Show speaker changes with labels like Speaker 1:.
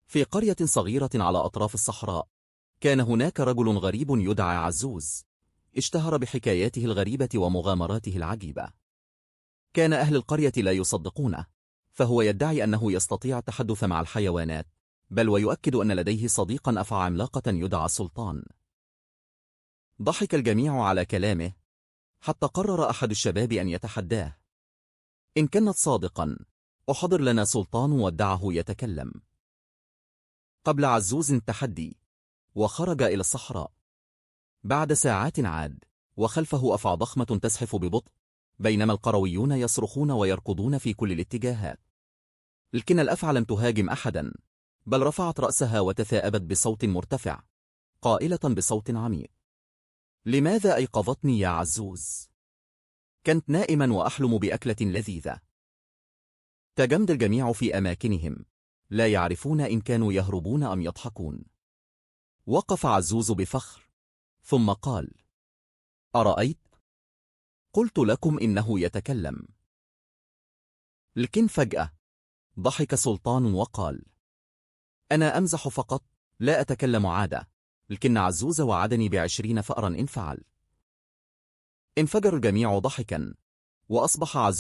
Speaker 1: في قرية صغيرة على أطراف الصحراء، كان هناك رجل غريب يدعى عزوز، اشتهر بحكاياته الغريبة ومغامراته العجيبة. كان أهل القرية لا يصدقونه، فهو يدعي أنه يستطيع التحدث مع الحيوانات، بل ويؤكد أن لديه صديقا أفعى عملاقة يدعى سلطان. ضحك الجميع على كلامه، حتى قرر أحد الشباب أن يتحداه: إن كانت صادقا، أحضر لنا سلطان ودعه يتكلم. قبل عزوز التحدي، وخرج إلى الصحراء. بعد ساعات عاد، وخلفه أفعى ضخمة تزحف ببطء، بينما القرويون يصرخون ويركضون في كل الاتجاهات. لكن الأفعى لم تهاجم أحدا، بل رفعت رأسها وتثاءبت بصوت مرتفع، قائلة بصوت عميق: لماذا أيقظتني يا عزوز؟ كنت نائما وأحلم بأكلة لذيذة. تجمد الجميع في أماكنهم، لا يعرفون إن كانوا يهربون أم يضحكون. وقف عزوز بفخر، ثم قال: أرأيت؟ قلت لكم إنه يتكلم. لكن فجأة ضحك سلطان وقال: أنا أمزح فقط، لا أتكلم عادة، لكن عزوز وعدني ب20 فأرا إن فعل. انفجر الجميع ضحكا، وأصبح عزوز